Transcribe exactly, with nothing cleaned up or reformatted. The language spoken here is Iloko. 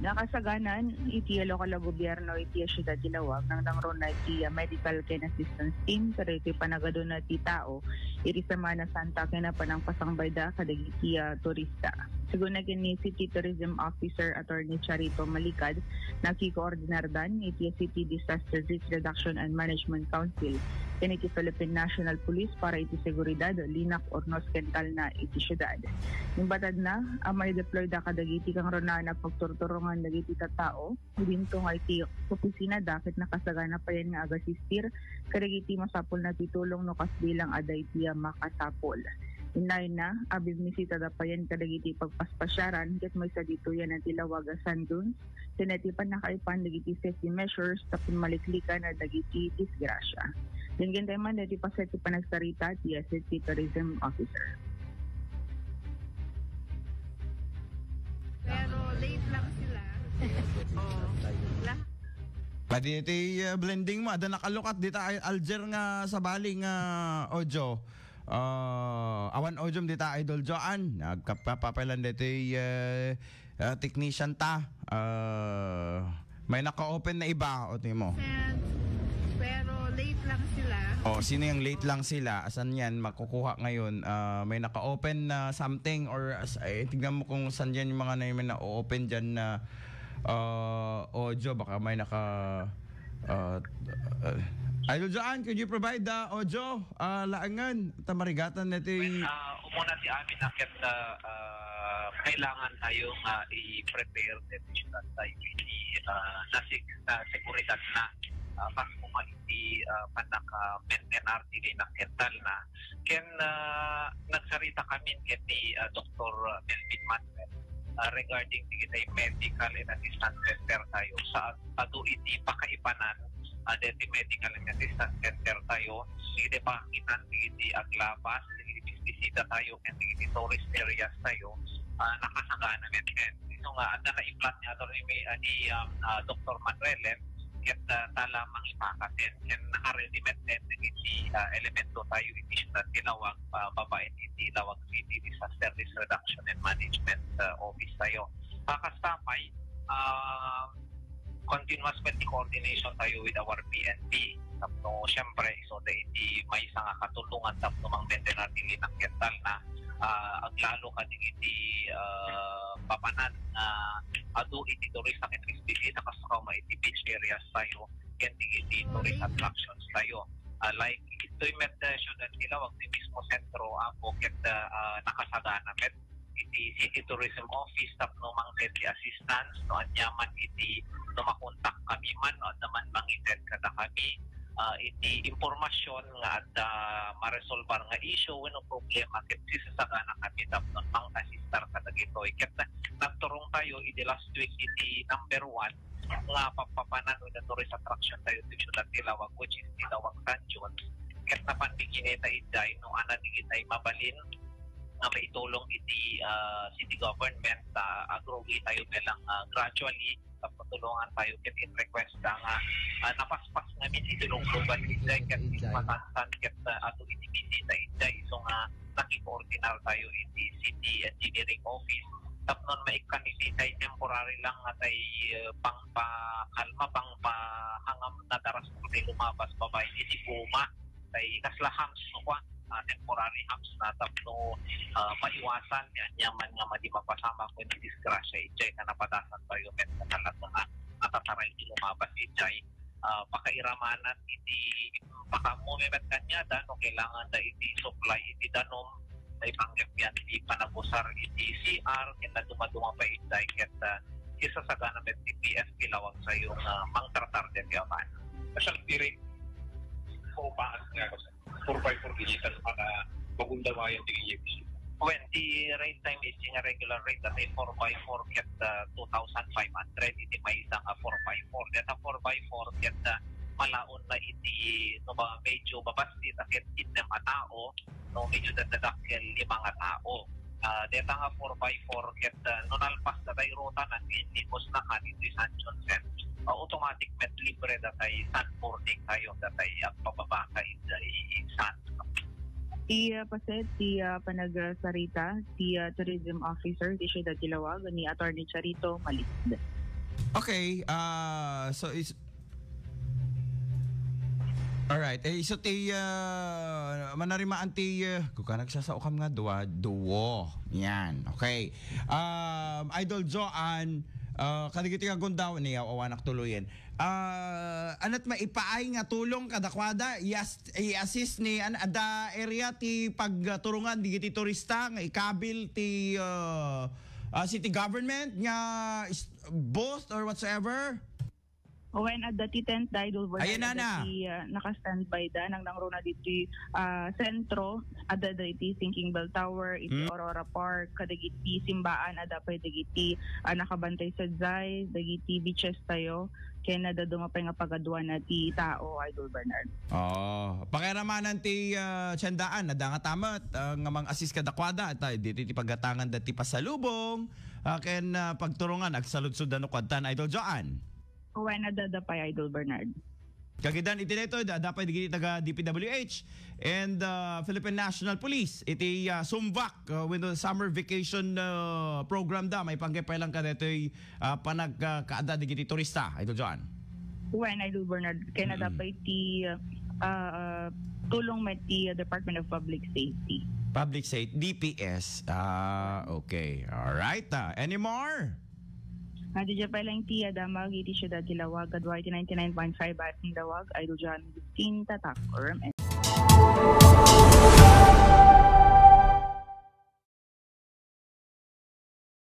Nakasaganan iti lokal a gobierno iti siudad ti Laoag, nangdangruna iti, ah, medical ken assistance team, kadagiti panagaduna ti tao iti Semana Santa ken panangpasangbayda kadagiti, ah, turista. Segun na ken ni City Tourism Officer Attorney Charito Malicad, nakikoordinardan iti City Disaster Risk Reduction and Management Council ken iti Philippine National Police para iti seguridad, linak, urnos ken talna iti siudad. Imbatadna a mai-deployda kadagiti kangrunaan a pagturturongan dagiti tattao, idinto nga iti opisinada ket nakasagana payen nga agasistir kadagiti masapulna ti tulong no kasdi lang adda iti makasapul. Innayenna a bimbisitada payen kadagiti pagpaspasiaran ket maysa ditoyen ti Laoag a sand dunes, ken iti pannakaipan dagiti safety measures tapno maliklikan dagiti disgrasya. Denggen tayo man dagiti paset ti panagsarita ti City Tourism Officer. Pero late lang sila. Oh. Lah- Kadi iti uh, blending mo, ada nakalukat dita ay Alger nga sabali nga audio. Uh, awan audio dita Idol Joan. Nagkapapailan dito uh, uh, technician ta. Uh, may naka-open na iba o timo. Sent. Pero late lang sila. Oh, sino yung late lang sila? Asan yan? Makukuha ngayon. Uh, may naka-open na something or as, eh, tignan mo kung saan yan yung mga na, may na-open dyan na uh, audio. Baka may naka... Uh, uh, Idol Joan, could you provide the audio? Uh, laangan, tamarigatan na ito. Well, uh, umuna ti amin na ket uh, uh, kailangan tayo nga i-prepare the digital tayo iti uh, nasig na seguridad na uh, kas kuma iti uh, panaka-maintenance ti linakketal na. Ken uh, nagsarita kami ken ni uh, Doktor Melvin Manuel uh, regarding digitay medical and assistance center tayo sa adu iti pakaipanan uh, deti medical and assistance center tayo, iti pakitan iti aglabas, iti bisita tayo, ken iti tourist areas tayo, uh, nakasagana met ken. Isu nga, adda na iplat ni Attorney May, uh, ni um, uh, Doktor Manuel, ket uh, tala mangipakaten, ken nakaready met ken iti uh, elemento tayo iti siudad ti Laoag, uh, babaen iti Laoag City Disaster Risk Reduction and Management uh, Office tayo. Kakastapay, uh, continuous met ti coordination tayo with our P N P. Tapno, siyempre, isu da iti maysa nga katulongan tapno mangmentena ti linakketal na uh, aglalo kadagiti uh, papanan nga adu iti turista ken bisita kas kuma iti beach areas tayo ken digiti tourist attractions tayo. Uh, like, itoy met uh, siudad ti Laoag ti mismo sentro, apo, ket uh, uh, nakasagana met iti City Tourism Office tapno mangted ti assistance no ania man iti no makontak kami man no adda man mangited kada kami uh, iti impormasyon nga adda maresolbar nga issue wenno problema ket sisasagana kami tapno mang-assistar kadagitoy. Ket nagturong tayo iti last week iti number one nga papapanan wenno tourist attraction tayo ti siudad ti Laoag, which is ti Laoag Sand Dunes. Ket napan ti kinita idiay no ania digitay mabalin nga maitulong iti uh, city government, uh, agrugi tayo bilang uh, gradually tapno tulongan tayo ket in request da nga uh, napaspas ngamin iti luglugan idiay ket masansan ket uh, ato iti bisita idiay isu nga nakikoordinar tayo iti city engineering office tapno maikkan iti tay temporary lang nga tay uh, pangpakalma, pangpahangam na daras ti lumabas babaen iti goma. Tay kasla humps no kua, uh, temporary humps na tapno uh, maiwasan ni ania man nga madi mapasamak wenno disgrasya idiay ta napadasan tayo met nga talaga nga natataray ti lumabas idiay. Uh, pakairamanan iti pakaammo met kaniada no kailangan da iti supply iti danum, tay panggepian ti panagusar iti C R ken dumaduma pa idiay ket uh, kisasagana met ti P F P Laoag sayo nga mangtratar deti aman. Special direct ko ba nga four by four digital para magundamayan ti E F C. When the rate time is in a regular rate that is four by four ket uh, two thousand five hundred iti maysa nga four by four. Deta four by four ket uh, malaon na iti no ba medyo babastit a ket itnem a tao no medyo dadadakkel lima nga tao. Uh, deta nga four by four ket uh, no nalpas da tay ruta na limos na kan iti San Jose. Uh, automatic met libre da tay sandboarding tayo da tay agpababa kay da sand. Ti uh, paset ti uh, panagsarita ti uh, tourism officer ti siudad ti Laoag ni Attorney Charito Malicad. Okay, ah, so is Alright. Eh, isu ti, ah, manarimaan ti, ah, kung ka nagsasaokam nga dua, duo. Yan. Okay. Um, Idol Joan, ah, kadagiti nga gundaway, ni awanak tuluyen. Ah, anat maipaay nga tulong kadakwada, i-as-, i-assist ni, an-, adda area ti pagturungan digiti turista nga ikabil ti, ah, ah, city government nga is-, booth or whatsoever? Wen, adda ti tent da, Idol Bernard, ayan, adda nana. Ti, ah, naka-standby da, nang nangruna ditoy, ah, sentro, adda da iti Sinking Bell Tower, iti Hmm. Aurora Park, kadagiti simbaan, adda pay dagiti, ah, nakabantay sadiay, dagiti beaches tayo, ken adda duma pay nga pagaduana ti tao, Idol Bernard. Oh, pakiramanan ti, ah, tiendaan, adda nga tamet, ah, nga mang-assist kadakwada, ta, ditoy ti paggatangan da ti pasalubong, ah, ken, ah, pagturungan, agsaludsod da no kuadtan, Idol Joan. Wen, adda da pay, Idol Bernard. Kagidan iti daytoy, da-, adda pay digiti taga D P W H and, uh, Philippine National Police iti, uh, SUMVAC, uh, wenno summer vacation, uh, program da, maipanggep pay lang kadaytoy, uh, panagkaada digiti turista, Idol Joan. Wen, Idol Bernard, ken adda Mm. pay ti, uh, uh, tulong met ti, uh, Department of Public Safety. Public Safety, D P S. Ah, okay. All right. Ah, any more? Nga diay pay lang ti adamag iti siudad ti Laoag, kadua iti ninety-nine point five F M Laoag, Idol John fifteen, Tatak, R M N.